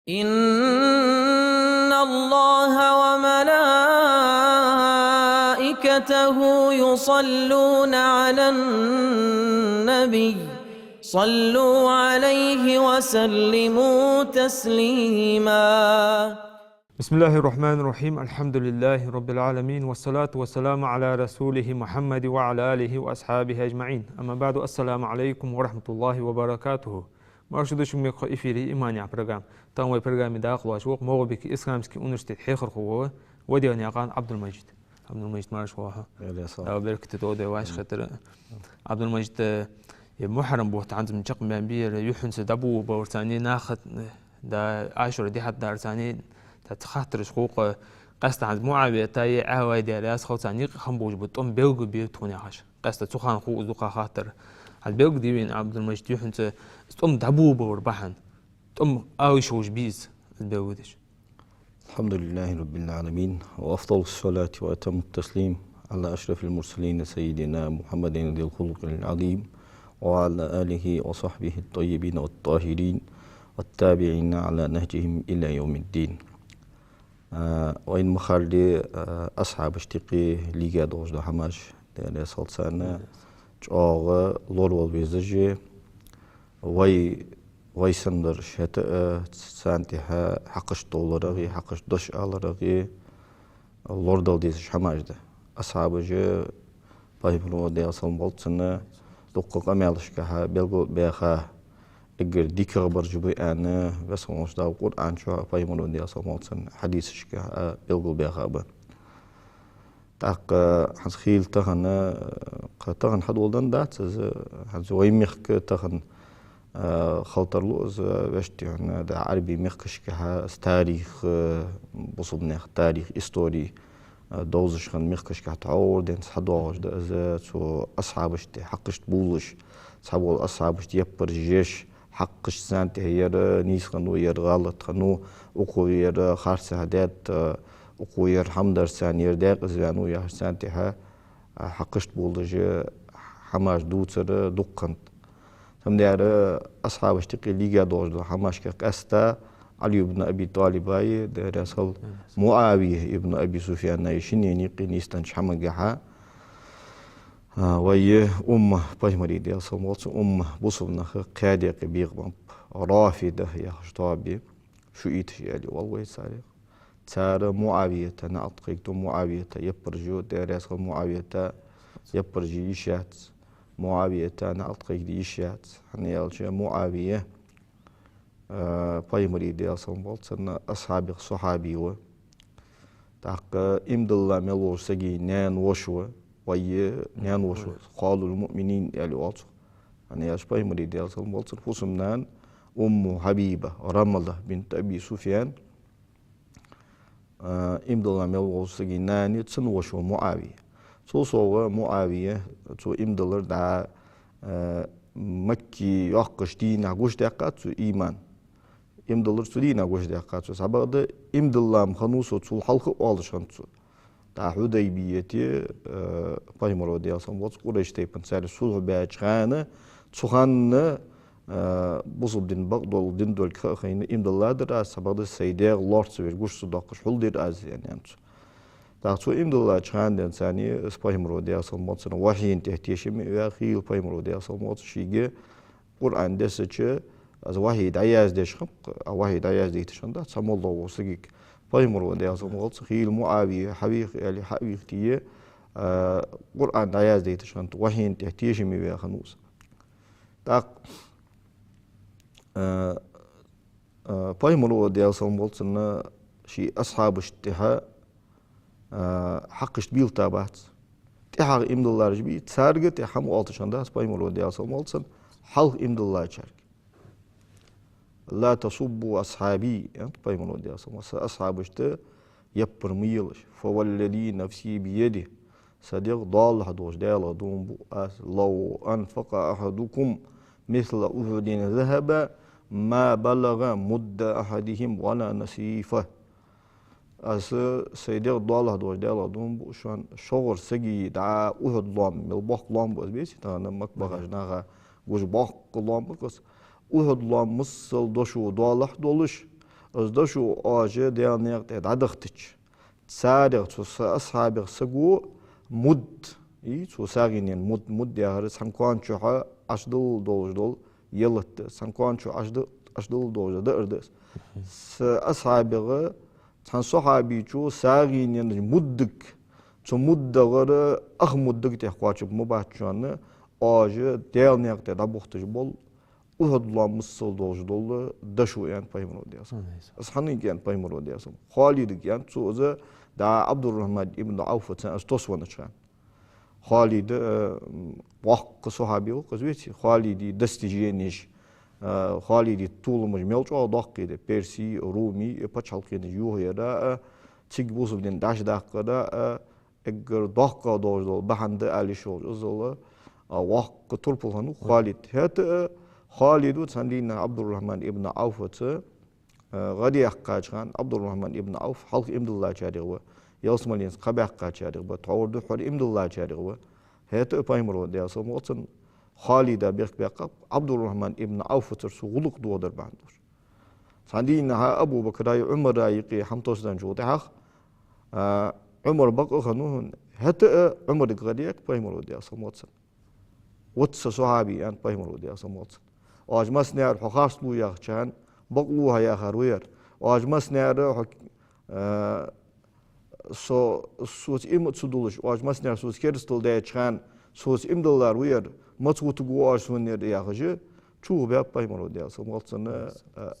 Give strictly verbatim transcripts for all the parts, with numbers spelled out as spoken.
إن الله وملائكته يصلون على النبي، صلوا عليه وسلموا تسليما. بسم الله الرحمن الرحيم. الحمد لله رب العالمين. والصلاة والسلام على رسوله محمد وعلى آله وأصحابه أجمعين. أما بعد. السلام عليكم ورحمة الله وبركاته. Марша доагӀалда шуга, мехкахой, эфире «Иман» яха программа. Тахан вай программе дакъа лоацаш ва МагӀалбике исламски университета хьехархо вола Ваденаькъан Ӏабдул-Мажид. Ӏабдул-Мажид, марша воагӀалва. Даьла салам. Дала беркате долда вай вӀашагӀкхетар. Ӏабдул-Мажид, э, е Мухьаррам бутт хӀанз-м чакхбаьнна ба ер, юххьанца дӀаболабаларца, нахах, э, да, Ӏашура ди хьатӀадарца, цхьацца хаттараш хул-кх, къаьстта хӀанз МуӀавията е Ӏавайда, Даьла раьза хилва царна, юкъе хинна болаш ба тӀом белгалбе тхона яхаш. Къаьстта цу хана хул из дукха хаттар. ХӀанз белгалде вайна, Ӏабдул-Мажид, юххьанца из тӀом дӀаболабалар бахьан, тӀом алаш ховш ба из, из белгалдеш. الحمد لله رب العالمين، وأفضل الصلاة وأتم التسليم على أشرف المرسلين سيدنا محمد ذي الخلق العظيم، وعلى آله وصحبه الطيبين الطاهرين، والتابعين على نهجهم إلى يوم الدين. А, вайна ма харра, а, асхьабашта юкъе лийга долаш да хӀамаш, Даьла раьза хилва царна, чӀоагӀа лоравала везаш, вай, вай санна дараш хӀаьта а, царна тӀехьа хьакхашта довларах, хьакхашта дош аларах лорадала дезаш хӀамаш да. Асхьабаш Пайхамара, Даьла салам хилда цунна, дуккха къамаьлашка белгалбаьха, эггара дикагӀбараш ба аьнна, Веза хинна волча Дала Къуръан чу, Пайхамара, Даьла салам хилда цунна, хьадисашка белгалбаьха ба. ТӀаккха хӀанз хийла тахан, кхы тахан хьадоладенна дац из, хӀанз вай мехка тахан, а, хила тарлу из, вешта, хӀана, да, Ӏарбий мехкашка из тарих, а, бусалба наьха тарих, истори, а, довзаш хинна мехкашка тхьовра денз хьадоагӀаш да из, цу асхьабашта тӀа хьакхашта болаш, цхьабола асхьабашта яппараш еш, хьакхашта царна тӀа ер нийса хиннав, ер гӀалат хиннав, укхо ер харцахьа даьд, а, укхо ер хӀама дар царна, ер даькъаза ваьннав яхаш царна тӀехьа, а, хьакхашта болаш хӀамаш дувцар дукха хиннад. Цудухьа асхьабашта юкъе лийга долаш дола хӀамашках къаьстта Ӏали ибн Аби ТӀалибаи, Даьла раьза хилва, МуӀавия ибн Аби Суфьянаи шиннена юкъе нийсденнача хӀамагахьа, а, вай умма, Пайхамара, Даьла салам хилда цунна, умма, бусалба нах кхаь даькъе бекъабеннаб, рафида яхаш тоаба, шиӀиташ аьле оал вай царех. Цар МуӀавията наӀалт кхайкаду, МуӀавията яппараш ю, Даьла раьза хилва, МуӀавията яппараш е йиш яц, МуӀавията наӀалт кхайкаде йиш яц. ХӀана аьлча МуӀавия, а, Пайхамара, Даьла салам хилда цунна, асхьабех сахьаби ва. ТӀаккха иман дилла мел волча сага наьна воша ва, вай наьна воша ва, خال المؤمنين аьле оал цох. ХӀана аьлча Пайхамара, Даьла салам хилда цунна, фусам-нана Умму Хьабиба, Рамла бинт Аби Суфьян, а, иман дилла мел волча сага нана я, цун воша ва МуӀавия. Цул совгӀа МуӀавия цо иман диллар дӀа, а, Макка йоккхача дийнахьа гучадаьккхад цо иман. Иман диллар цу дийнахьа гучадаьккхад цо. Цхьабакъда иман дилла-м хиннав со цул хьалха а, оалаш хиннад цо. ТӀаккха Хьудайбияте, э, Пайхамара, Даьла салам хилда цунна, Къурайш тайпан цар сулхьа баьча хана, цу хана, э, бусалба дин бакъдолга, дин долга ха а хайна, иман дилладир аз, цхьабакъда сай даьга лоархӀаш веш гуш ца доаккхаш хьулдир аз, аьннад цо. ТӀаккха цо иман диллача хана денз царна, из Пайхамара, Даьла салам хилда цунна, вахьийна тӀа тешаме а ваь, хийла Пайхамара, Даьла салам хилда цунна, шийга Къуръан дессача, из вахьий дӀаяздеш хиннаб-кх, а вахьий дӀаяздайташ хиннадац цхьа моллагӀа волча сагага. Пайхамара, Даьла салам хилда цунна, хийла МуӀавия хьавийха аьле, хьа а вийхе, а, Къуръан дӀаяздайташ хиннад, вахьийна тӀа тешаме ваь хиннав из. ТӀаккха, а, а, Пайхамара, Даьла салам хилда цунна, ший асхьабашта тӀехьа, а, хьакхашта бийлтабац. ТӀехьагӀа иман диллараш бий, царга тӀехьа хӀама оалийташ хиннадац Пайхамара, Даьла салам хилда цунна, хьалха иман диллачарга. «لا تسبوا أصحابي», аьннад Пайхамара, Даьла салам хилда цунна, са асхьабашта яппар ма елаш. «فوالذي نفسي بيده», са дегӀ доалахьа долча Даьлах дув буъ аз, «لو أنفق أحدكم مثل أحد ذهبا ما بلغ مد أحدهم ولا نصيفه». Аз сай дегӀ доалахьа долча Даьлах дув буъ шоана, шугӀара сага дӀа Ухьуд лоам, мел боккха лоам ба из, беций, тахан Макка бахача наха гуш боккха лоам ба-кх из. Ухьуд лоам миссел дошув доалахьа долаш, Из дошо оаш Даьла наькъа тӀа дӀадахийтача, царех, цу са асхьабех саго мудд, и цу сагӀийна мудд, мудд яхар цхьан кона чухь Ӏочудала долаш дола ялат да, цхьан кона чухь Ӏочу-, Ӏочудала долаш дола даар да из. Са асхьабех цхьан сахьабечо сагӀийна муддага, цу муддагара ах муддага тӀехкхоачаргба ма бац шоана, оаш Даьла наькъа тӀа дӀабахийташ бола Ухьуд лоам миссел долаш дола дошо, аьннад пайхамаро, Даьла салам хилда цунна. Из хӀана аьннад пайхамаро, Даьла салам хилда цунна? Халида аьннад цо, из, дӀа Ӏабдуррахьман ибн Ӏавфаца из тосвеннача хана. Халид, э, воккха сахьаби ва-кх из, веций, Халида достиженеш, э, Халида толамаш мел чӀоагӀа доккхий да, Персий, Румий, э, паччахьалкхенаш йохаяра, э, цига бусалба дин дӀачудаккхара, э, эггара доккхагӀа долаш дола бахьан да ала йиш йолаш, иззал, а, воккха турпал хиннав Халид. ХӀаьта а Халида цхьан дийнахьа Ӏабдуррахьман ибн Ӏавфаца, а, гӀа дехкача хана, Ӏабдуррахьман ибн Ӏавф хьалха иман диллачарех ва, ялсмаленца кхаъ баьккхачарех ва, тхьовра духхьара иман диллачарех ва. ХӀаьта а пайхамаро, Даьла салам хилда цунна, Халида бехк баьккхаб, Ӏабдуррахьман ибн Ӏавфацара цу гӀулакх дохадар бахьан долаш. Цхьан дийнахьа Абу Бакра а Ӏумара а юкъе хӀама тосденначул тӀехьагӀа, а, Ӏумар бакъ а хиннав, хӀаьта а Ӏумарага гӀа даьд пайхамаро, Даьла салам хилда цунна. Вац са сахьаби, аьннад пайхамаро, Даьла салам хилда цунна. Оаш массане а хьо харц лу яхача хана, бакъ лу хьо яхар ва ер. Оаш массане а хьо, а, со, соца иман ца дуллаш, оаш массане а соца керастал даьча хана, соца иман диллар ва ер. Маца вутаргва оаш сона ер, яхаш, чу баьб пайхамаро, Даьла салам хилда цунна, а,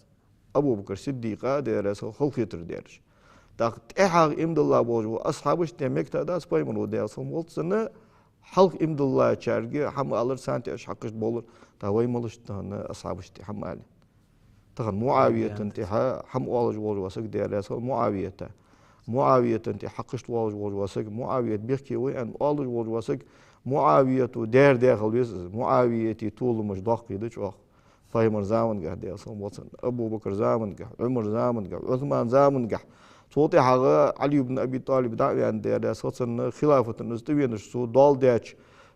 Абу Бакр Сиддикъа, Даьла раьза хилва цунна, халахетар даьраш. ТӀаккха тӀехьагӀа иман дилла болаш бола асхьабашта тӀа мегаш дац пайхамаро, Даьла салам хилда цунна, хьалха иман диллачарга хӀама алар, царна тӀа уж хьакхашта бовлар. ТӀаккха вай малашта тахан асхьабашта тӀа хӀама ала? Тахан МуӀавията тӀа хӀама оалаш волаш вола саг, Даьла раьза хилва цунна, МуӀавията. МуӀавията тӀа хьакхашта волаш волаш вола саг, МуӀавият бехке ва аьнна оалаш волаш вола саг, МуӀавията даьра даь хила веза из, МуӀавията толамаш доккхий да чӀоагӀа. Пайхамара замангахь, Даьла салам хилда цунна, Абу Бакра замангахь, Ӏумара замангахь, Ӏусмана замангахь, цул тӀехьагӀа Ӏали ибн Аби ТӀалиб дӀа а ваьнна, Даьла раьза хилва цунна, хилафата из тӀавенаш цо доал даьча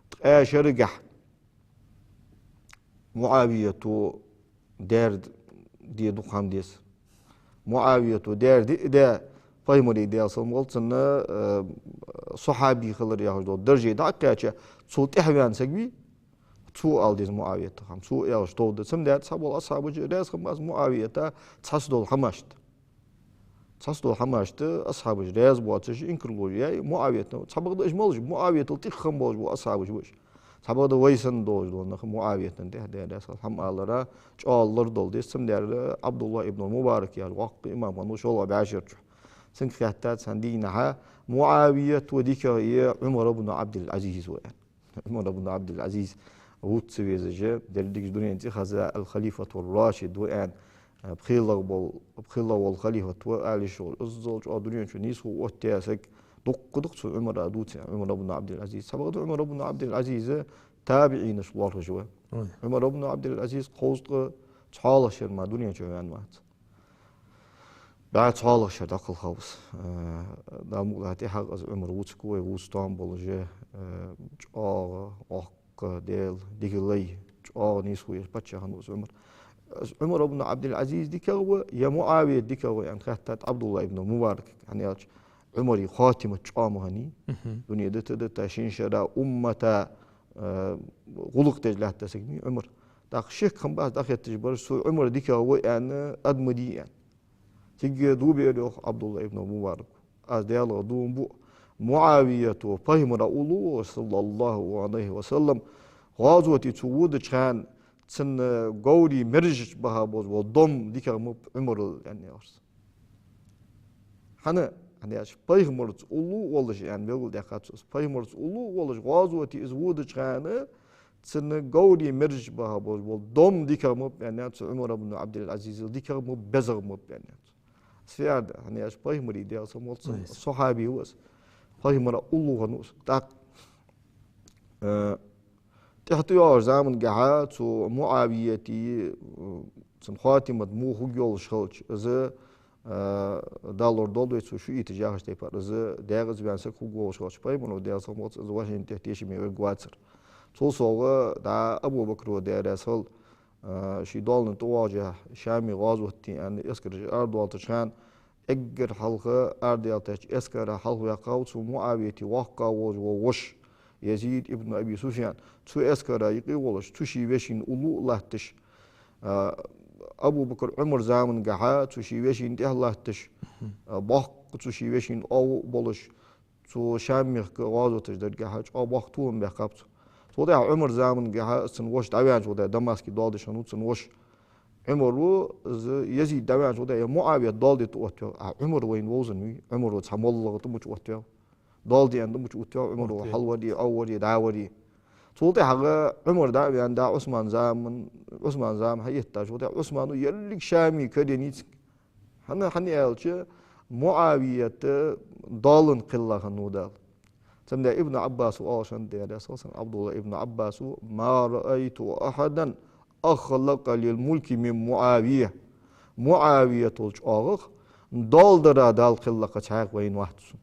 ткъаь шерагахь МуӀавията даьра де дукха хӀама деза. МуӀавията даьра де а даь, пайхамара, Даьла салам хилда цунна, э, сахьаби хилар яхаш дола дарже дӀа а кхаьча, цул тӀехьа ваьнна саг вий, цо ала деза МуӀавията хӀама, цо аьлча товргда. Цамдера цхьабола асхьабаш раьза хиннабац МуӀавията цхьацца долча хӀамашта. Цхьацца долча хӀамашта асхьабаш раьза боацаш, инкарло яь, МуӀавията, цхьабакъда уж малаш, МуӀавиятал тӀехьа хинна болаш бола асхьабаш ба уж. Цхьабакъда вай санна долаш дола нах МуӀавията тӀехьа, Даьла раьза хилва цунна, хӀама алара чӀоагӀа лард дола деза. Цамдера Ӏабдуллахь ибн Мубарак яхаш воккха имам хиннав шоллагӀа бӀаьшера чухь. Цунга хаьттад цхьан дийнахьа, МуӀавията дикагӀа вий, Ӏумар ибн Ӏабдул-Ӏазиз вий, аьнна. Ӏумар ибн Ӏабдул-Ӏазиз вувц ца везаш, дерригаш дунен цӀихеза ал-Халифатур-Рашид ва аьнна, пхелагӀа бола, пхелагӀа вола халифат ва ала йиш йолаш, иззал чӀоагӀа дунен чу нийсхо оттаяь саг, дуккха да-кх цу Ӏумара дувцар, Ӏумар ибн Ӏабдул-Ӏазиз. Цхьабакъда Ӏумар ибн Ӏабдул-Ӏазиз табиӀинашка лоархӀаш ва. Ой. Ӏумар ибн Ӏабдул-Ӏазиз кхузткъа цхьоалагӀча шера мара дунен чу ваьнна вац. БӀаь цхьоалагӀча шера дӀакхалхав из. Э, Дала мукъ лахь, тӀехьагӀа из Ӏумар вувцаргва вай, вувца тоам болаш, э, чӀоагӀа, воккха, Даьла дика лай, чӀоагӀа нийсхо еш паччахь хиннав из Ӏумар. Из Ӏумар ибн Ӏабдул-Ӏазиз дикагӀа вий, е МуӀавият дикагӀа вий, аьнна хаьттад Ӏабдуллахь ибн Мубарак. ХӀана аьлча Ӏумара хатимат чӀоагӀа ма хиннай. Мгм. Дуне дита-дита, шин шера уммата, э, гӀулакх деш латташ саг ма вий Ӏумар. ТӀаккха шек хиннабац дӀахетташ бараш, цу Ӏумара дикагӀа ва аьнна, адамаш дий аьнна. Цига дув биар, йоах Ӏабдуллахь ибн Мубарака: аз Даьлах дув буъ, МуӀавията пайхамара уллув волаш, саллаллахӀу Ӏалайхи ва саллам, гӀазоте цо водача хана цун говрий мерзача баха болаш бола дом дикагӀа ма бий Ӏумарал, аьнна, йоах цо. ХӀана? ХӀана аьлча пайхамарца уллув волаш, аьнна, белгалдаьккхад цо. Пайхамарца уллув волаш гӀазоте из водача хана цун говрий мерзача баха болаш бола дом дикагӀа ма бий, аьнна, цу Ӏумар ибн Ӏабдул-Ӏазизал дикагӀа ма бий, безагӀа ма бий, аьнна. Из фу яхар да? ХӀана аьлча пайхамара, Даьла салам хилда цунна, сахьаби ва из. Пайхамара уллув хиннав из. ТӀаккха, э, тӀехьа тӀайоагӀача замангахьа цу МуӀавията, э, цун хатимат муха хургйолаш хилча, из, э, Дала лорадолда вай, цо шиӀиташ яхача тайпара, из декъаза ваьнна саг хургволаш хилча, пайхамара, Даьла салам хилда цунна, из вошен тӀехьа тешаме верг вацар. Цул совгӀа дӀа Абу Бакра, Даьла раьза хилва цунна, а, ший доаланна тӀавоагӀаш, Шаме гӀазот де аьнна, эскараш арадоалийтача хана, эггара хьалха арадаьлча эскара хьалхаваьккхав цу МуӀавияте воккха волаш вола воша, Язид ибн Аби Суфьян. Цу эскара юкъе волаш, цу ший вешийна уллув а латташ, а, Абу Бакр, Ӏумар замангахьа цу ший вешийна тӀехьа латташ, а, боккха цу ший вешийна оагӀув а болаш, цу Шам мехка гӀазоташ даргахьа чӀоагӀа боккха толам баьккхаб цо. Цул тӀехьагӀа Ӏумар замангахьа цун воша дӀаваьнначул тӀехьагӀа, Дамаске доал деш хиннав цун воша. Ӏумар ва, из Язид дӀаваьнначул тӀехьагӀа, е МуӀавият доал де тӀаоттаваьв. А Ӏумар вайна вовзаш вий, Ӏумар ва цхьа моллагӀа тӀа мича оттаваьв. Доал де аьнна тӀа мича оттаваьв, Ӏумар ва хьалваре, Ӏовваре, дӀаваре. Цул тӀехьагӀа Ӏумар дӀа а ваьнна, дӀа Ӏусман заман, Ӏусман зама хьаэттачул тӀехьагӀа, Ӏусмана ерриг Шаме караеннай цунга. ХӀана, хӀана аьлча, МуӀавията доалан кхелла хиннав Дала. Цамда Ибн Ӏаббаса оалаш хиннад, Даьла раьза хилва цунна, Ӏабдуллахь ибн Ӏаббаса: «ما رأيت أحدا أخلق للملك من معاوية». МуӀавиятал чӀоагӀагӀа доал дара Дала кхелла кхы цхьаккха вайна вац сона.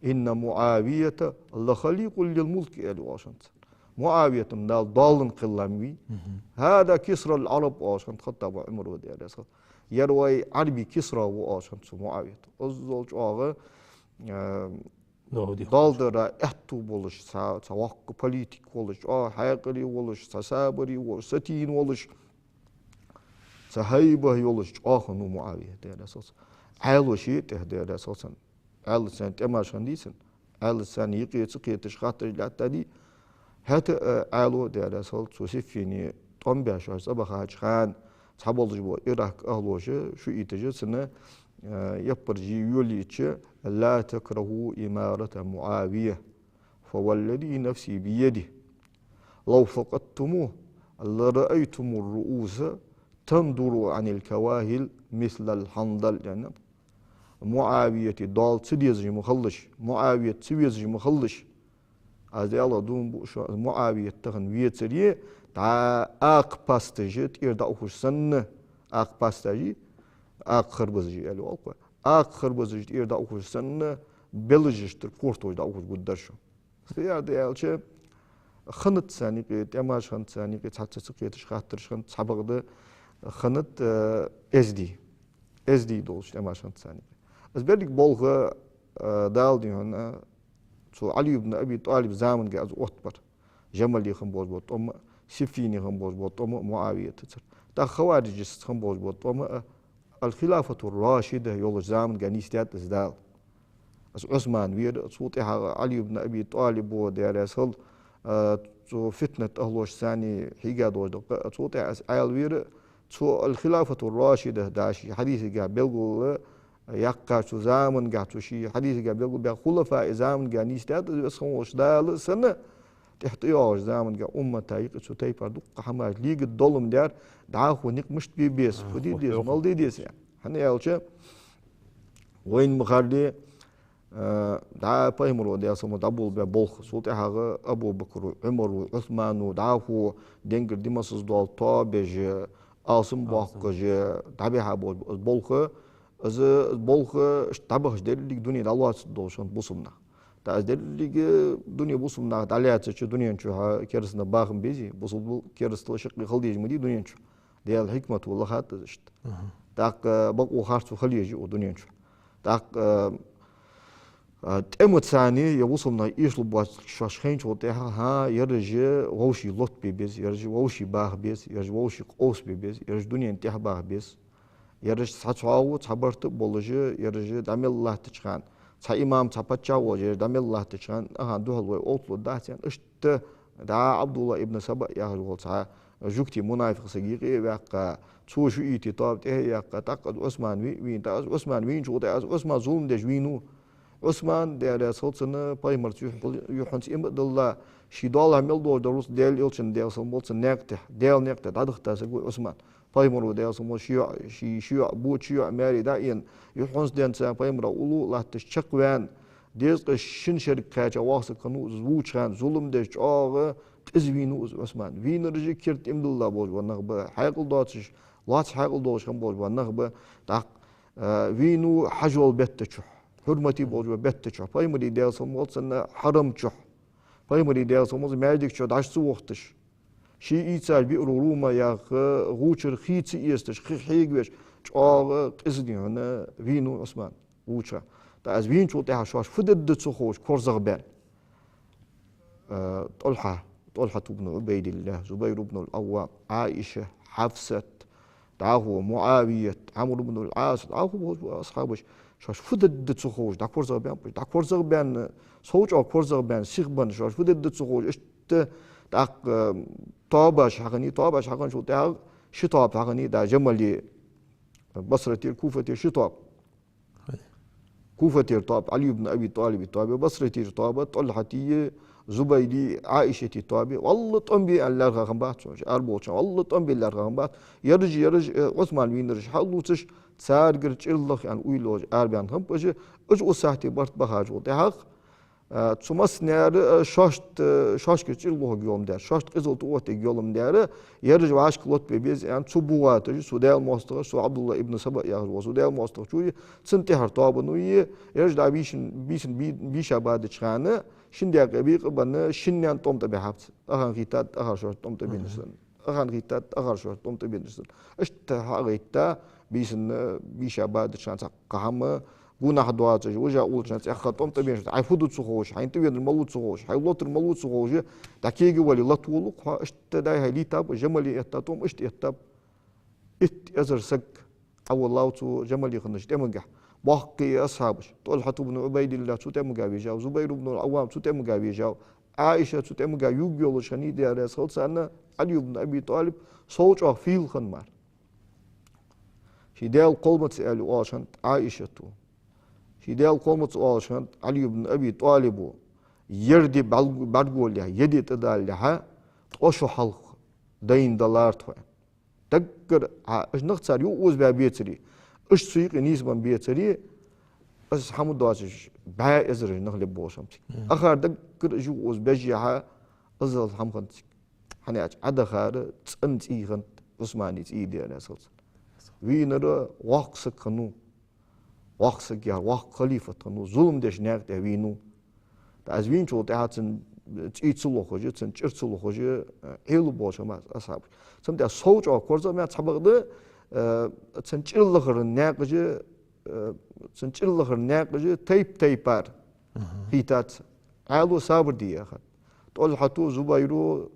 «إن معاوية لخليق للملك», аьле оалаш хиннад цар. МуӀавият-м Дала доалан кхелла ма вий. «هذا كسرى العرب», оалаш хиннад Хаттаба Ӏумара, Даьла раьза хилва. Ер вай Ӏарбий Кисра ва, оалаш хиннад цу МуӀавията. Иззал чӀоагӀа, а, доал дара аьттув болаш, цхьа, цхьа воккха политик волаш, чӀоагӀа хьаькъале волаш, цхьа сабаре волаш, сатийна волаш, цхьа хьайба йолаш чӀоагӀа хиннав МуӀавия, Даьла раьза хилва цунна. Ӏаьлий ший тӀехьа, Даьла раьза хилва цунна. Ӏаьлий царна тӀемаш хиннадий цун. Ӏаьлий царна юкъе ца кхеташ хаттараш лаьттадий. ХӀаьта а Ӏаьлас, Даьла раьза хилва цунна, цу Сиффине тӀом беш, цӀабахача хана цхьаболаш бола Иракъа ахӀлоша, шиӀиташа цунна, а, яппараш е йолаеча: «لا تكرهوا إمارة معاوية، فوالذي نفسي بيده، لو فقدتموه لرأيتم الرؤوس تندر عن الكواهل مثل الحنظل», аьнна. МуӀавията доал ца дезаш ма хилалаш, МуӀавият ца везаш ма хилалаш. Аз Даьлах дув буъ шоана, МуӀавият тахан вецаре, дӀа акха пастажи тӀера дӀаухаш санна, акха пастажи, акха харбазажи аьле оал-кх вай. Акха харбазажи тӀера дӀаухаш санна, белажаштара кортош дӀаухаш гургдар шо. Саяр да аьлча, хиннад царна юкъе тӀемаш, хиннад царна юкъе цхьацца ца кхеташ хаттараш, хиннад цхьабакъда, хиннад, э, эздий. Эздий долаш тӀемаш хиннад царна юкъе. Из берриг болх, э, Дала дийхьа, э, цу Ӏали ибн Аби ТӀалиб заманга из оттабар. Жамале хинна болаш бола тӀом а, Сиффине хинна болаш бола тӀом а МуӀавиятацара. ТӀаккха хаварижашца хинна болаш бола тӀом а, Ал-Хилафатур-Рашида йолаш заманга нийсдаьд из Дала. Из Ӏусман вера, цул тӀехьагӀа Ӏали ибн Аби ТӀалиб ва, Даьла раьза хилва, а, цу фитнат ахӀлошца цхьана хьийга долаш да-кх, а, цул тӀехьагӀа из Ӏаьла вера, цу Ал-Хилафатур-Рашида, да ший хьадисагахь белгалъяьккхача замангахь, цу ший хьадисагахь белгалбаь хулафаий заманга нийсдаьд из Веза хинна волча Дала санна, тӀехьа тӀайоагӀача замангахь уммата юкъе цу тайпара дуккха хӀамаш легаргдолаш ма дар, дӀахо никъ мишта бе беза, фу де деза, мала де деза. ХӀана аьлча, вайна ма харра, э, дӀа Пайхамара, Даьла салам хилда цунна, дӀаболабаь болх, цул тӀехьагӀа Абу Бакра, Ӏумара, Ӏусмана, дӀахо денгара ди массаза доал тоабеш, алсам боаккхаш, дӀабихьа болх, болх, из болх иштта дӀабахача деррига дуне дӀалоацаргдолаш хиннад бусалба нах. ТӀаккха из деррига дуне бусалба нах дӀалаьцача, дунен чухь керастанаш баха ма безий, бусалба керастал шаккхе хила дезаш ма дий дунен чухь. Даьла хьикмат ва, лохад из иштта. ТӀаккха бакъо харцо хила езий укх дунен чухь. ТӀаккха, а, тӀема царна е бусалба нах эшалургбоацилга шоаш хайначул тӀехьагӀа, хӀа, ераш вӀаший лотабе беза, ераш вӀаший баха беза, ераш вӀаший къовсабе беза, ераш дунен тӀехьа баха беза. Ераш цхьа цхьоагӀо, цхьа барт а болаш, ераш дӀа мел латтача хана, цхьа имам, цхьа паччахь волаш, ераш дӀа мел латтача хана, ахӀан духьал вай отталургдац аьнна, иштта дӀа Ӏабдуллахь ибн Саба яхаш вола цхьа жугтий мунафикъ саг юкъе а ваьккха, цо шиӀитий тоаба тӀехьа а яьккха, тӀаккха из Ӏусман ве а вийна, тӀаккха из Ӏусман вийначул тӀехьагӀа из Ӏусман зулам деш вийнав. Ӏусман, Даьла раьза хилва цунна, Пайхамарца юхь-, юххьанца иман а дилла, ший доалахьа мел долаш дола рузкъа Даьла Элчан, Даьла салам хилда цунна, наькъа тӀа, Даьла наькъа тӀа дӀадахийта саг ва Ӏусман. Пайхамара, Даьла салам хилда цунна, ший йоӀ, ший, ший йоӀ, боча ший йоӀ маьре дӀаена, юххьанца денз цхьан Пайхамара уллув а латташ чакхваьнна, дезткъа шин шерага кхаьча воккха саг хиннав из, вувча хана зулам деш, чӀоагӀа къиза вийнав из Ӏусман. Вийнараш а керда иман дилла болаш бола нах ба, хьаькъал доацаш, лоацца хьаькъал долаш хинна болаш бола нах ба, тӀаккха, а, вийнав хьажол бетта чухь, хьурмате болаш бола бетта чухь, Пайхамара, Даьла салам хилда цунна, хьарам чухь, Пайхамара, Даьла салам хилда цунна, маьждига чу дӀа ца вохийташ, Ший ийцача БиӀру Рума яха гӀу чура хий ца эцаш, хих хьегавеш, чӀоагӀа къиза дий хьона вийнав Ӏусман гӀу чу. ТӀаккха из вийначул тӀехьагӀа шоаш фу дергда ца ховш, корзагӀбаьнна. Э, ТӀалхьа, ТӀалхьат ибн Ӏубайдиллахь, Зубайр ибн аль-Ӏаввам, Ӏаиша, Хьафсат, дӀахо МуӀавият, Ӏамр ибн аль-Ӏас, дӀахо болча асхьабаша, шоаш фу дергда ца ховш, дӀакорзагӀбаьннаб уж, дӀакорзагӀбаьнна, сов чӀоагӀа корзагӀбаьнна, сиха бенна, шоаш фу дергда ца ховш, иштта тӀаккха, э, тоабаш хьахиннай, тоабаш хьахинначул тӀехьагӀа ши тоаба хьахиннай, да, Жамале, Басратера, Куфатера ши тоаба. Куфатера тоаба Ӏали ибн Аби ТӀалиба тоаба, Басратера тоаба ТӀалхьата, Зубайра, Ӏаишата тоаба. Валлахӏи, тӀом бе аьнна лаьрхӀа хиннабац цо, арабовлча, валлахӏи, тӀом бе лаьрхӀа хиннабац. Ераш, ераш, э, Ӏусман вийнараш хьаллоацаш, царгара чӀир лаха аьнна уйла йолаш арабаьнна хиннаб уж. Уж укх сахьате барт бахачул тӀехьагӀа, э, цу массанена, э, шоашта, э, шоашкара чӀир лохаргйолам даьр, шоашта къизал тӀаоттаергйолам даьр, ераш вӀашка лотабе беза аьнна, цу бухаташ, цу Даьла моастагӀаша, цу Ӏабдуллахӏ ибн Саба яхаш вола цу Даьла моастагӀчо, цун тӀехьара тоабано, ераш дӀа бийшин, бийсанна би-, бийша бадача хана, шин даькъе бекъа бенна, шиннена тӀом тӀабихьаб цар. Ахарна хийттад, ахар шоашта тӀом тӀабеннар санна. Ахарна хийттад, ахар шоашта тӀом тӀабеннар санна. Иштта хьагӀайтта, бийсанна бийша бадача хана цхьаккха хӀама гунахь доацаш, вижа уллача хана цӀаьхха тӀом тӀабеннар санна. Хьай фу ду ца ховш, хьайна тӀавенар малув ца ховш, хьай лотар малув ца ховш, дӀакегавале латволалу хьо, иштта дӀа-хьа лийтаб, Жамале этта тӀом иштта эттаб. Итт эзар саг Ӏовиллав цу Жамале хиннача тӀемагахь. Боккхий асхьабаш. ТӀалхьат ибн Ӏубайдиллахь цу тӀемага вижав, Зубайр ибн аль-Ӏаввам цу тӀемага вижав, Ӏаиша цу тӀемага ювргйолаш хиннай, Даьла раьза хилва царна, Ӏали ибн Аби ТӀалиб сов чӀоагӀа фийла хиннав мара. Ший Даьла кхолламца аьле оалаш хиннад Ӏаишата. Ший Даьла кхолламца оалаш хиннад Ӏали ибн Аби ТӀалиба. Ер ди бӀарг-, бӀаргагуллехьа, ер ди тӀадаллалехьа, ткъо шу хьалха дайна далар тхо. Даггара, хьа, уж нах цар юкъе озабаь бецаре, уж цу юкъе нийсбенна бецаре, из хӀама доацаш, бӀаь эзараш нах лебболаш хиннаб цига. Мгм. Ахар даггара уж юкъе озабеш, хьа, иззал хӀама хиннад цига. ХӀана аьлча Ӏодахар цӀена цӀий хиннад, Ӏусмана цӀий, Даьла раьза хилва цунна. Вийнар воккха саг хиннав. Воккха саг яхар, воккха халифат хиннав, зулам деш наькъа тӀа вийнав. ТӀаккха из вийначул тӀехьагӀа цун цӀий ца лохаш, цун чӀир ца лохаш, э, Ӏелла болаш хиннаб асхьабаш. Цудухьа сов чӀоагӀа корзагӀбаьнна, цхьабакъда, э, цун чӀир лахара наькъаш, э, цун чӀир лахара наькъаш тайп-тайпара хийттад цар. Ӏаьлас сабар де яхад. ТӀалхьата, Зубайра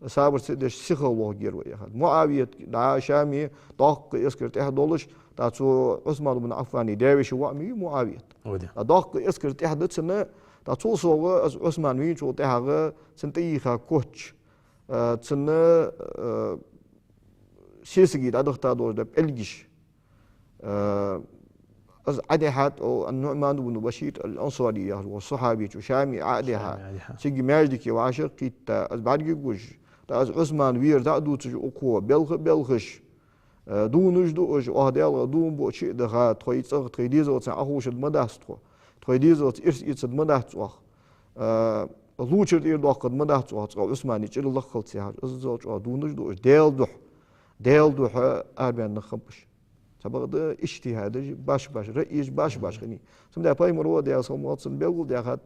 сабар ца деш сихагӀа лохаргьяр вай яхад. МуӀавият дӀа Шаме доккха эскар тӀехьа долаш, тӀаккха цу Ӏусман ибн Ӏаффана даь-веший воӀ ма вий МуӀавият. Хьаде. ТӀаккха доккха эскар тӀехьа да цун, тӀаккха цул совгӀа из Ӏусман вийначул тӀехьагӀа цунна тӀайийха коч, э, цунна, э, сесаге дӀадахийта долаш да пӀелгаш. Э, из Ӏодихьад, о, ан-НуӀман ибн Башир аль-Ансари яхаш вола сахьабечо Шаме Ӏодихьа. Шаме Ӏодихьа. Цига маьждиге вӀашагӀкхийтта, из бӀаргагуш, тӀаккха из Ӏусман вер дӀа а дувцаш укхо, белха а белхаш, э, дувнаш ду уж, оаха Даьлагара дув буъ, чу а даха, тхоай цӀагӀа, тхоай дезалца Ӏоховшаргда ма дац тхо, тхоай дезалца ирс эцаргда ма дац оаха, э, лувчар тӀера доаккхаргда ма дац оаха, цкъа Ӏусмана чӀир лакхалца яхаш, иззал чӀоагӀа дувнаш ду уж, Даьла духьа, Даьла духьа арабаьнна нах хиннаб уж. Цхьабакъда иджтихӀадаш башха-башха, раъеш башха-башха хиннай. Цудухьа пайхамара, Даьла салам хилда цунна, белгалдаьхад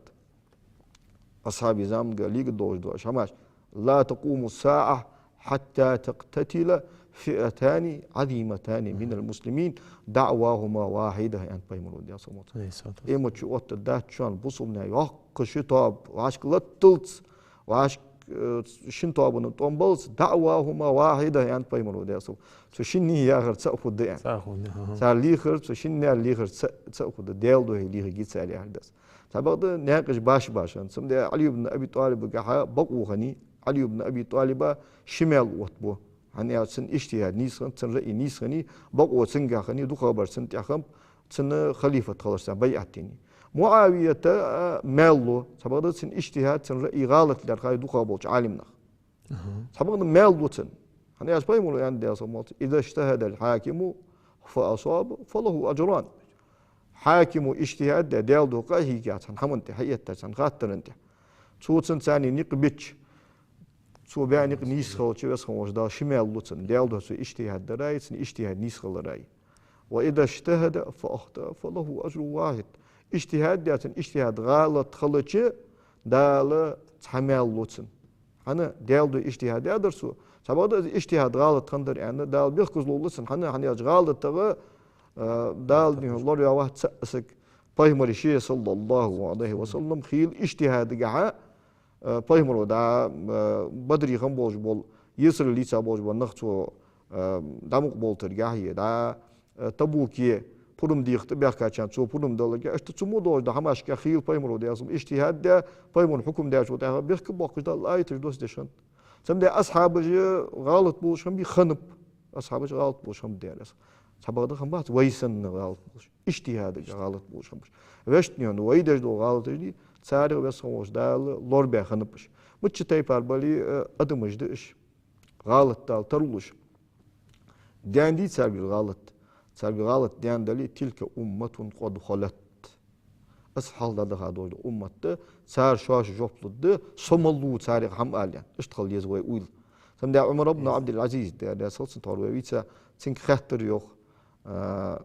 асхьабий заманга лигадолаш дола хӀамаш: لا تقوم الساعة حتى تقتتل فئتان عظيمتان من المسلمين دعواهما واحدة, аьннад пайхамара, Даьла салам хилда цунна. Къемат ди оттаргдац шоана бусалба наьха йоккха ши тоаба, вӀашка латталца, вӀашка, э, шин тоабано тӀом баллалца, دعواهما واحدة, аьннад пайхамара, Даьла салам хилда цунна. Цу шинне яхар цаӀ хургда, аьнна. ЦаӀ хургда, аха. Цар лехар, цу шинне лехар цаӀ, цаӀ хургда, Даьла духьа лехаргья цар яхар да из. Цхьабакъда наькъаш башха-башха хиннад. Цудухьа Ӏали ибн Аби ТӀалибагахьа бокъо хиннай, Ӏали ибн Аби ТӀалиба ши маьл оттабу. ХӀана аьлча цун иджтихӀад нийса хиннад, цун раъй нийса хиннай, бокъо цунгахьа хиннай, дукхагӀбараш цунна тӀехьа хиннаб, цунна халифат хиларца байӀат динай. МуӀавията, а, маьл лу, цхьабакъда цун иджтихӀад, цун раъй гӀалат лаьрхӀай дукхагӀболча Ӏалимнаха. Аха. Цхьабакъда маьл лу цун. ХӀана аьлча пайхамара аьннад, Даьла салам хилда цунна: إذا اجتهد الحاكم فأصاب فله أجران. Хьакимо иджтихӀад даь, Даьла духьа къа а хьийга цхьан хӀаман тӀа, хьаэтта цхьан хаттара тӀа, цо цунна царна никъ бича, цо баь никъ нийса хилча, Веза хинна волча Дала ши маьл лу цунна, Даьла духьа цо иджтихӀад дарах, цун иджтихӀад нийса хиларах. وإذا اجتهد فأخطأ فله أجر واحد. ИджтихӀад даь, цун иджтихӀад гӀалат хилча, Дала цхьа маьл лу цунна. ХӀана, Даьла духьа иджтихӀад даьдар цо, Цхьабакъда из иджтихӀад гӀалат хиннадар аьнна, Дала бехказло лу цунна, хӀана, хӀана аьлча гӀалатагӀа, а, Дала дийхьа лораваьв цхьа а саг, пайхамара ше, саллаллахӀу Ӏалайхи ва саллам, хийла иджтихӀадагахьа, а, пайхамаро дӀа, а, Бадре хинна болаш бола, Ясриб лийца болаш бола нах цо, а, дӀамукъабовлийтаргахьа, дӀа, а, Табуке пурам деха тӀабаьхкачарна цо пурам даларгахьа, иштта цу мо долаш дола хӀамашка хийла пайхамаро, Даьла салам, иджтихӀад даь, пайхамара хьукам даьчул тӀехьагӀа бехк боаккхаш Дала аяташ доссадеш хиннад. Цамда асхьабаш гӀалат болаш хиннабий? Хиннаб. Асхьабаш гӀалат болаш хиннаб, Даьла раьза хилва. Цхьабакъда хиннабац вай санна гӀалат болаш, иджтихӀадагахьа гӀалат болаш хиннаб уж. Вешта, ну, вай деш дола гӀалаташ дий, царех Веза хинна волча Дала лорабаь хиннаб уж. Мичча тайпара бале а, адамаш да уж. ГӀалат Дала тарлуш. Даьннадий царгара гӀалат? Царгара гӀалат даьнна дале: «تلك أمة قد خلت». Из хьалха дӀадаха долаш дола уммат да, цар шоаш жоп лургда, со мел лу царех хӀама ала аьнна. Иштта хила еза вай уйла. Цамда Ӏумар ибн Ӏабдул-Ӏазиз, Даьла раьза хилва цунна, тховра вай вийца, цунга хаьттар йоах, а,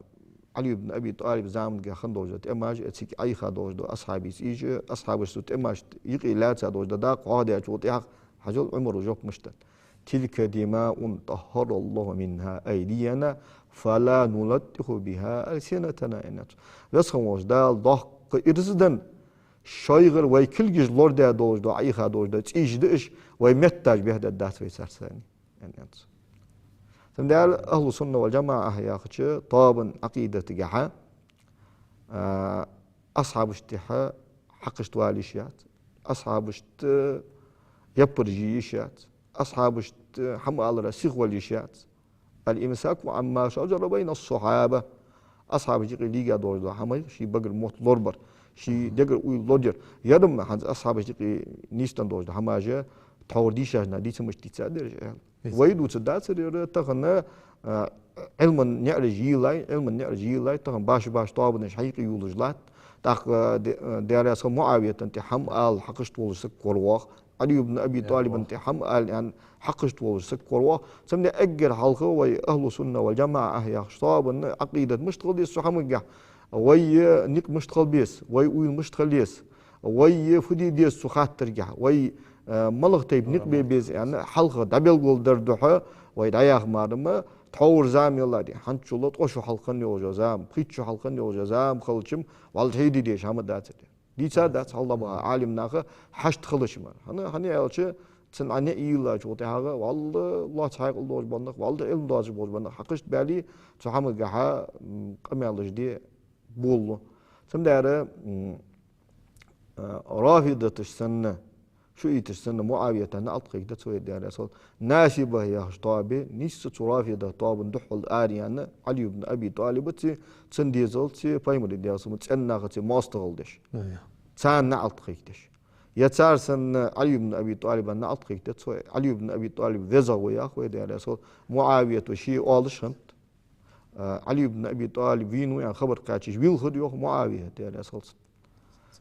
Ӏали ибн Аби ТӀалиб заманагахьа хинна долаш дола тӀемаш, цига Ӏайха долаш дола асхьабий цӀийш, асхьабаша цу тӀемашта юкъе лаьца долаш дола дакъа хьоахадаьчул тӀехьагӀа, хьажал, Ӏумара жоп мишта даьд: «تلك دماء طهر الله منها أيدينا فلا نلطخ بها ألسنتنا», — аьннад цо. Веза хинна волча Дала доккха ираз даь, шоайгара вай кулгаш лорадаь долаш дола, Ӏайха долаш дола цӀийш да уж, вай метташ бӀехдергдац вай царца, аьннад цо. Цамда ахӀлу сунна вал жамаӀа яхача тоабан Ӏакъидатагахьа, а, асхьабашта тӀехьа хьакхашта вала йиш яц, асхьабашта яппараш е йиш яц, асхьабашта хӀама алара сихвала йиш яц. «الإمساك عما شجر بين الصحابة». Асхьабашта юкъе лийга долаш дола хӀамаш, ший багара мотт лорабар, ший дегара уйла лорадар. Ер-м хӀанз асхьабашта юкъе нийсденна долаш дола хӀамаш тхьовра дийшача наха дийца мишта дийцад ераш, аьле. Вай дувцаргдацар ер, тахан, а, Ӏилман наӀараш йийлай, Ӏилман наӀараш йийлай, тахан башха-башха тоабанаш хьаюкъе йолаш латт. ТӀаккха, а, Де-, а, Даьла раьза хилва МуӀавията тӀа хӀама ала хьакхашта волаш саг коравоагӀа, Ӏали ибн Аби ТӀалиба тӀа хӀама ала аьнна хьакхашта волаш саг коравоагӀа. Цамда эггара хьалха вай ахӀлу сунна вал жамаӀа яхача тоабан Ӏакъидат мишта хила деза цу хӀамагахьа, вай никъ мишта хила беза, вай уйла мишта хила еза, вай фу де деза цу хаттарагахьа, вай, а, малагӀа тайпа никъ бе беза аьнна, хьалха дӀабелгалдара духьа вай дӀаяха марам, тхьовра зама яларе, хӀанзчул ткъо шу хьалха хинна йолаш йола зама, пхийтта шу хьалха хинна йолаш йола зама хилча-м, валлахӀи, де дезаш хӀама дац ер. Дийцаргдац хьалха баха Ӏалимнаха хьашт хилча мара. ХӀана, хӀана аьлча, цун Ӏа наӀар йийллачул тӀехьагӀа, валлахӀи, лоаца хьаькъал долаш бола нах, валлахӀи, Ӏилма доацаш болаш бола нах хьакхашта баьле, цу хӀамагахьа, м, къамаьлаш де болалу. Цамдара, м, а, рафидаташ санна, шиӀиташ санна, МуӀавията наӀалт кхайкадац вай, Даьла раьза хилва. Насиба яхача тоабе, нийсса цу рафида тоабан духьал араяьнна, Ӏали ибн Аби ТӀалибаца, цун дезалца, пайхамара, Даьла салам, цӀен нахаца моастагӀал деш. Царна наӀалт кхайкадеш. Е цар санна Ӏали ибн Аби ТӀалиба наӀалт кхайкадац вай. Ӏали ибн Аби ТӀалиб везагӀа ва яхаш вай, Даьла раьза хилва. МуӀавията ше оалаш хиннад, а, Ӏали ибн Аби ТӀалиб вийна ва аьнна хабар кхаьчача, вийлхар йоах МуӀавия, Даьла раьза хилва цунна.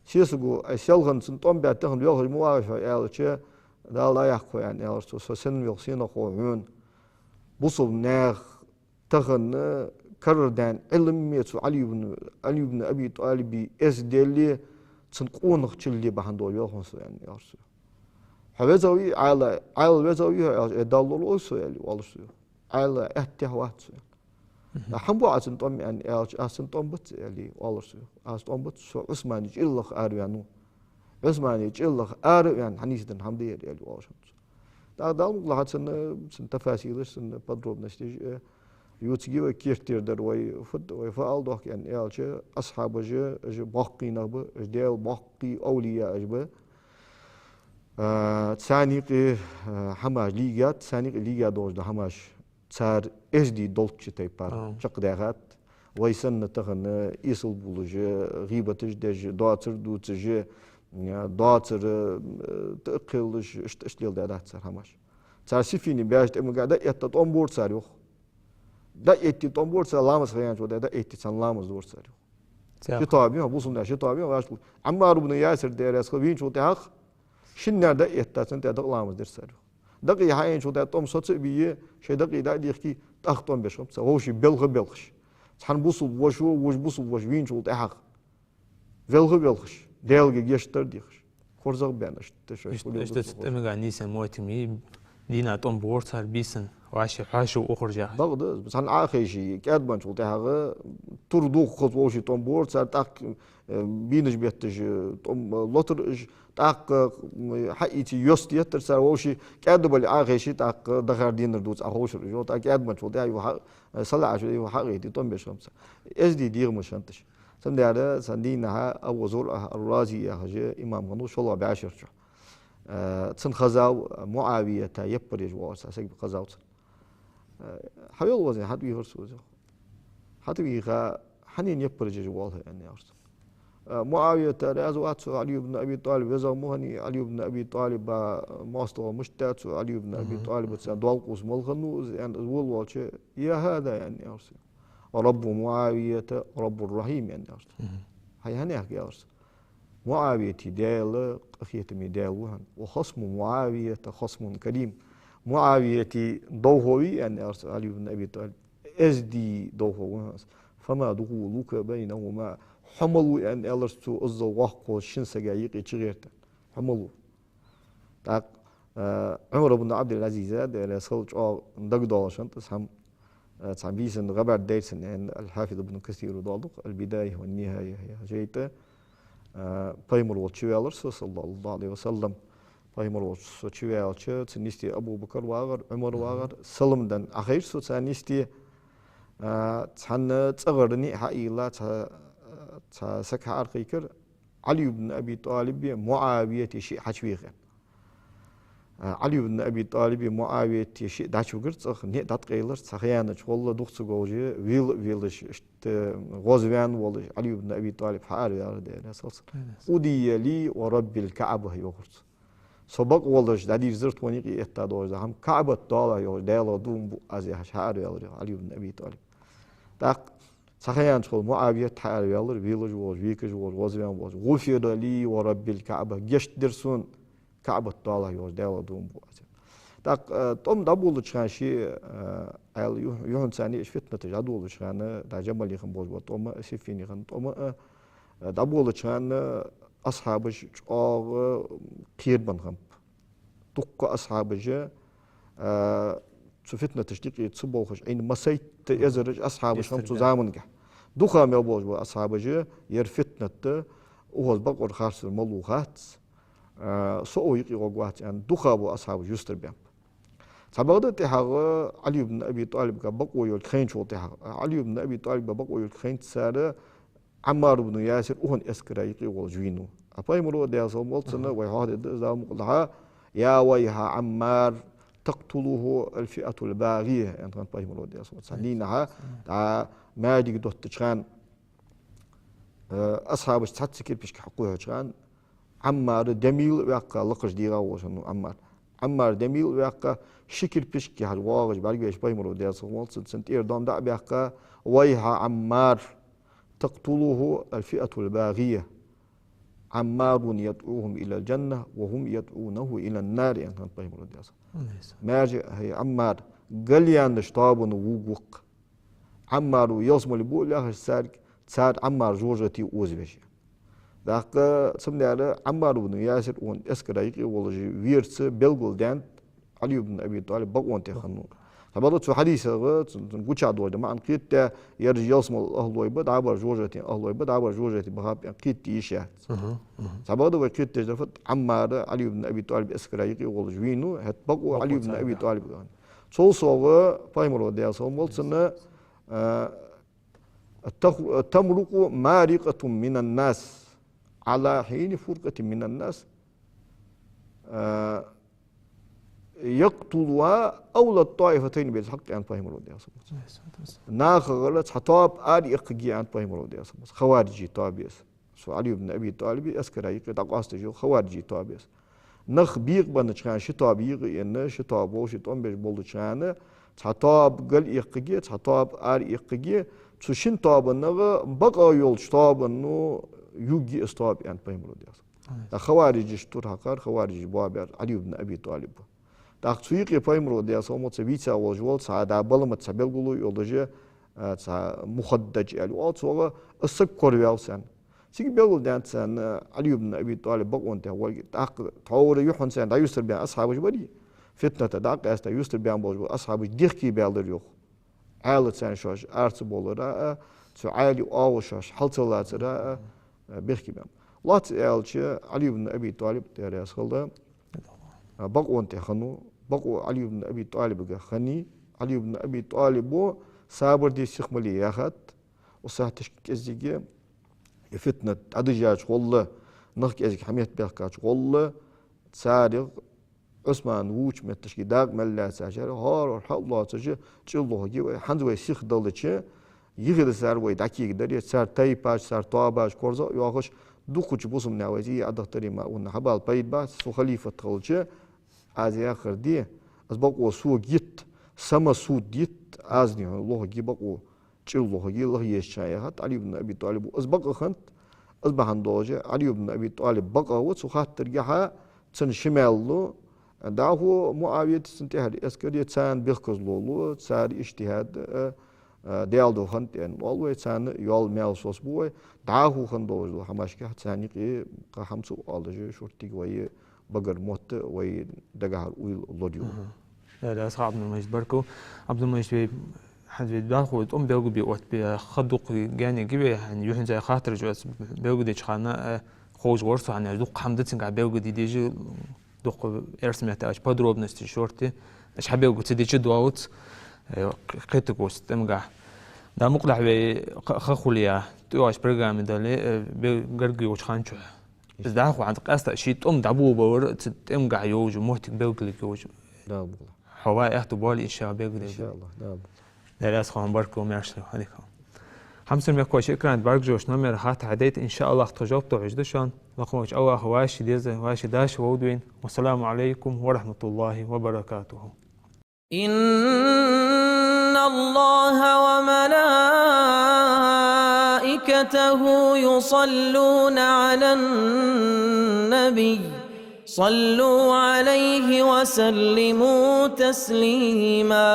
Сесаго, ай, селхан цунна тӀом баь тахан велхаш ма вагӀий хьо аьлча, Дала яххой аьнна, аьлар цо, со сенна велх сенах хов хьона. Бусалба наьха тахан, э, карардаьнна Ӏилма цу Ӏали ибн, Ӏали ибн Аби ТӀалиба эздели, цун къонах чулли бахьан долаш велх хьона со аьнна, аьлар цо. Хьо везагӀа вий, Ӏаьла, Ӏаьла везагӀа вий хьо аьлча, э, Далла волва со аьле, оалар цо. Ӏаьла аьттехьа вац со. Мгм. Хьан бу Ӏа цунна тӀом аьнна аьлча, аз цунна тӀом бац аьле, оалар цо. Аз тӀом бац, со Ӏусмана чӀирлагӀа араваьнна ва. Ӏусмана чӀирлагӀа араваьнна хьанийсденна хӀама да ер аьле, оалаш хиннад цо. ТӀаккха Далла мукъалахь, цунна, цунна тафасилаш, цунна подробностеш, э, ювцаргья вай, керттера дар вай, фуд, вай фу ала доахк аьнна аьлча, асхьабаш, уж боккхий нах ба, уж Даьла боккхий овлияаш ба. А, царна юкъе, а, хӀамаш лийгад, царна юкъе лийга долаш дола хӀамаш цар эздий долча тайпара чакхдаьхад. Вай санна тахан эсала болаш, гӀийбаташ деш, доацар дувцаш, доацар, э, тӀакхеллаш, иштта, иштта леладаь дац цар хӀамаш. Цар Сиффине баьча тӀемага дӀаэтта тӀом бора цар, йоах. ДӀаэтте тӀом бора цар, ламаз хьаяьнначул тӀехьагӀа дӀаэтте царна ламаз дора цар, йоах. Ши тоаба я, бусалба наьха ши тоаба я, вӀашагӀ. Ӏаммар ибн Ясир, Даьла раьза хилва, вийначул тӀехьагӀа шиннар дӀаэтта, цунна тӀехьа дакъа ламаз дир цар, йоах. Дакъий хьаяьнначул тӀехьагӀа тӀом соца а бийя, шоай дакъий дӀа а дехке, тӀаккха тӀом беш хиннаб цар. Вовший белха белхаш. Цхьан бусалба воша, вож бусалба воша вийначул тӀехьагӀа велха а велхаш, Даьлага гешт дар а дехаш, корзагӀбаьнна, иштта шоай... Иштта, иштта цу тӀемага нийсъенна мойтам я, дийнахьа тӀом бора цар бийсан, вӀаши хьоашалгӀа ухараш яхаш. Бакъда, цхьан Ӏохайший кӀаьдбенначул тӀехьагӀа тур дохкхаза вӀаши тӀом бора цар, тӀаккха, э, бийнаш бетташ, э, тӀом, э, лотар уж, тӀаккха, э, хьаийца йост еттар цар вӀаши, кӀаьда бале Ӏохайший, тӀаккха дахар дийнар дувца Ӏоховшар уж. ТӀаккха кӀаьдбенначул тӀехьагӀа юха хьа-, э, салаӀаш, юха хьагӀийти тӀом беш хиннаб цар. Эздий дегӀамаш хиннад уж. Цудухьа цхьан дийнахьа Абу ЗурӀа ар-Рази яхаш имам хиннав шоллагӀа бӀаьшерча. Э, цун хазав МуӀавията яппараш воагӀар цхьа саг хазав цун. Э, хьавел ваза, хьатӀавийхар цо из. ХьатӀавийха, хьанна яппараш воагӀа хьо, аьнна, яхар цо. Э, МуӀавията раьза вац цо, Ӏали ибн Аби ТӀалиб везагӀа ма хиннавий, Ӏали ибн Аби ТӀалиба моастагӀал мишта да цо, Ӏали ибн Аби ТӀалиба цун доал-къувса мала хиннав из, аьнна, из волавалча, я хӀаза, аьнна, яхар цо. Раббу МуӀавията Раббур-Рахьим, аьнна, яхар цо. Хьай хӀана яхар, яхар цо. МуӀавияти Даьла къахетаме Даьла ва хьона. Ва хасму МуӀавията хасмун карим. МуӀавияти довхо вий, аьнна, аьлар цо, Ӏали ибн Аби ТӀалиб, эздий довхо ва хьона из. Фама духулука байнахума. Хьо мала ва, аьнна, аьлар цо, иззал воккхача шин сага юкъе чугӀерта. Хьо мала ва. ТӀаккха, э, Ӏумар ибн Ӏабдул-Ӏазиза, Даьла раьза хилва, чӀоагӀа дагадоагӀаш хиннад из хӀама, э, цхьан бийсан гӀа бӀарга дайра цунна, аьнна, аль-Хьафиз ибн Касира доаладу-кх «Аль-Бидая ван-Нихьая» яхача жайна тӀа, э, Пайхамар волча чуваьлар со, саллаллахӀу Ӏалайхи ва саллам. Пайхамар волча со чуваьлча, цунна йисте Абу Бакр вагӀар, Ӏумар вагӀар, салам денна Ӏохайра со царна йисте. Э, цхьан цӀагӀара ниӀ хьаийла, цхьа, цхьа саг хьааракхайкар, Ӏали ибн Аби ТӀалиби МуӀавияти шиъ хьачувеха. Ӏали ибн Аби ТӀалиби МуӀавияти шиъ дӀачувигар цӀагӀа, ниӀ дӀатӀакъайлар, цхьа ха яьннача гӀолла духцагӀовжа, вела а велаш, иштта гӀозваьнна волаш, Ӏали ибн Аби ТӀалиб хьаараваьлар, Даьла раьза хилва цунна. Удия ли ва Раббил КаӀба, йоахар цо. Со бакъ волаш дӀадийрзар тхона юкъе этта долаш да хӀама, КаӀбат доалахьа йолча Даьлах дув буъ аз, яхаш хьаараваьлар, йоах, Ӏали ибн Аби ТӀалиб. ТӀаккха цхьа ха яьннача гӀолла МуӀавият хьаараваьлар, велаш волаш, векаш волаш, гӀозваьнна волаш. «ГӀуфира ли ва Раббил КаӀба», гешт дир сона, КаӀбат доалахьа йолча Даьлах дув буъ аз. ТӀаккха, э, тӀом дӀаболалуча хана ший, э, Ӏаьла ю-, юххьанца цхьана иштта фитнаташ дӀадолалуча хана, да, Джамале хинна болаш бола тӀом а, Сиффине хинна тӀом а, э, дӀаболалуча хана асхьабаш чӀоагӀа кхерабенна хиннаб. Дуккха асхьабаш, э, цу фитнаташта юкъе ца болхаш Ӏийна массайтта эзараш асхьабаш хиннаб цу заманга. Дукха мел болаш бола асхьабаш, ер фитнат, укхаза бакъо харцвар малув хац, э, со укхо юкъе гӀоргвац, аьнна, дукха бола асхьабаш юстарбаьннаб. Цхьабакъда тӀехьагӀа Ӏали ибн Аби ТӀалибага бакъо йолга хайначул тӀехьагӀа, Ӏали ибн Аби ТӀалибага бакъо йолга хайнад цар, Ӏаммар ибн Ясир укхун эскара юкъе волаш вийнав. А Пайхамара, Даьла салам хилда цунна, вай хьоахадергда из, Дала мукъалахь: «يا ويح عمار، تقتله الفئة الباغية», аьнна хиннад Пайхамара, Даьла салам хилда цунна. Цхьан дийнахьа, дӀа маьждиг доттача хана, э, асхьабаш цхьацца кирпишка хьакхухьача хана, Ӏаммар демийла а ваьккха, лакхаш дийгӀа волаш хиннав Ӏаммар. Ӏаммар демийла а ваьккха, ши кирпишка яхьаш воагӀаш бӀаргавайча Пайхамара, Даьла салам хилда цунна, цун тӀера дом дӀа а баьккха: «ويح عمار، تقتله الفئة الباغية، عمار يدعوهم إلى الجنة وهم يدعونه إلى النار», аьнна хиннад Пайхамара, Даьла салам хилда цунна. Маьрша, хӀай Ӏаммар, галъяьннача тоабано вувргва-кх. Ӏаммар ялсмале буъ лехаш царга, цар Ӏаммар жожагӀате озавеш. ТӀаккха цудухьа Ӏаммар ибн Ясир укхун эскара юкъе волаш варца белгалдаьннад Ӏали ибн Аби ТӀалиб бакъонтех хиннав. Цхьабакъда цу хьадисагӀа, цун, цун гучадолча маӀан кхетадаь, ераш ялсмален ахӀлой ба, дӀабараш жожагӀатен ахӀлой ба, дӀабараш жожагӀате бахаб аьнна кхета йиш яц. Цхьабакъда вай кхетадеш дар фуд, Ӏаммар Ӏали ибн Аби ТӀалиба эскара юкъе волаш вийнав, хӀаьта бакъо Ӏали ибн Аби ТӀалибага хиннад. Цул совгӀа Пайхамара, Даьла салам хилда цунна, э, «تخ-، تمرق مارقة من الناس على حين فرقة من الناس، э، يقتلها أولى الطائفتين بالحق», аьннад Пайхамара, Даьла салам хилда цунна. НахагӀара цхьа тоаба араэккхаргья, аьннад Пайхамара, Даьла салам хилда цунна, хаварижий тоаба я из. Цу Ӏали ибн Аби ТӀалиба эскара юкъе дӀакъоасташ йола хаварижий тоаба я из. Нах бекъабеннача хана ши тоаба йиӀиг а енна, ши тоаба вовший тӀом беш болча хана, цхьа тоаба галъэккхаргья, цхьа тоаба араэккхаргья, цу шин тоабанагӀа бакъо йолча тоабано юргья из тоаба, аьннад Пайхамара, Даьла салам хилда цунна. ТӀаккха хаварижашта тур хьекхар, хаварижий боабаьр Ӏали ибн Аби ТӀалиб ва. ТӀаккха цу юкъе Пайхамара, Даьла салам хилда цунна, вийца волаш вола цхьа, да, баламаца цхьа белгало йолаш, э, цхьа Мухаддаж аьле оал цох, из саг кораваьв царна. Цига белгалдаьннад царна Ӏали ибн Аби ТӀалиб бакъонтех волга. ТӀаккха тхьовра юххьанца дӀаюстарбаьнна асхьабаш барий, фитната дӀакъаьста, юстара баьнна болаш бола асхьабаш дехке баьлар йоах. Ӏаьла царна шоаш ара ца бовлара а, цу Ӏаьлий оагӀув шоаш хьал ца лацара а, бехке баьнна. Лоацца аьлча, Ӏали ибн Аби ТӀалиб, Даьла раьза хилва, бакъонна тӀа хиннав, бакъо Ӏали ибн Аби ТӀалибага хиннай. Ӏали ибн Аби ТӀалибо сабар де сиха ма ле яхад, укх сахьаташка кӀезига, е фитнат дӀадижача гӀолла, нах кӀезига хьаметтабаьхкача гӀолла, царех Ӏусман вувцача метташка дакъа мел лаьцачар, хӀарор хьаллоацаш, чӀиллохиги вай, хӀанз вай сиха далча, йихида цар вай дӀакийгдар, е цар тайпаш, цар тоабаш корзагӀа йоахаш, дукхача бусалба наьха вай зий Ӏадахтари ма унна хьабала пайда бац, со халифат хилча, аз яхар де, аз бакъо сога йитта, сама суд йитта, аз дий хьона лохиги бакъо чӀиллохиги лаха езача яхад Ӏали ибн Аби ТӀалибо. Из бакъ хиннад, из бахьан долаш Ӏали ибн Аби ТӀалиб бакъ ва, цу хаттаргахьа цун ши маьл лу. ДӀахо МуӀавияти цун тӀехьара эскари царна бехказло лу, цар иджтихӀад, а, а, Даьла духьа хиннад аьнна оал вай, царна йола маьл соцабу вай. ДӀахо хинна долаш дола хӀамашкахьа царна юкъе кхы хӀама ца оалаш, шортига вай багара мотт вай дагахьара уйла лораю. Мгм. Даьла раьза хилва, Ӏабдул-Мажид, баркал. Ӏабдул-Мажид, вай хӀанз вай дӀахо тӀом белгалбе отт, бе ха дукха гаьна гиве, хӀанз юххьанца хаттараш оаца белгалдеча хана, э, ховш вар со, хӀанз дукха хӀама да цунгахьа белгалде дезаш, дукха эрсий меттала аьлча подробносташ шортта, аш хьабелгал ца дича доаллац, э, кхетаргвоацаш тӀемагахьа. Да мукъадахьа вай ха, ха хуле а, тӀайоагӀача программе дале, э, бе гарга йолча хана чухь. Из дӀахо хӀанз къаьстта ший тӀом дӀаболабалар, цу тӀемагахьа йолча моттиг белгалъергйолаш. Да, бакъ. Хьо вай аьттув боале, иншаАллахӀ, белгалдергда. ИншаАллахӀ, да, бакъ. Даьла раьза хилва, баркал, маьрша хилва. Хьамсара мехкахой, экрана тӀа бӀаргагуш йолча номера хаттар хьадайта, иншаАллахӀ, тхо жоп тохаш да шоана. Лакхаволча АллахӀа вай ший деза, вай ший даш вовдвин. Вассаламу Ӏалайкум ва рахьматуллахӀи ва баракатухӀ. إن الله وملائكته يصلون على النبي، صلوا عليه وسلموا تسليما.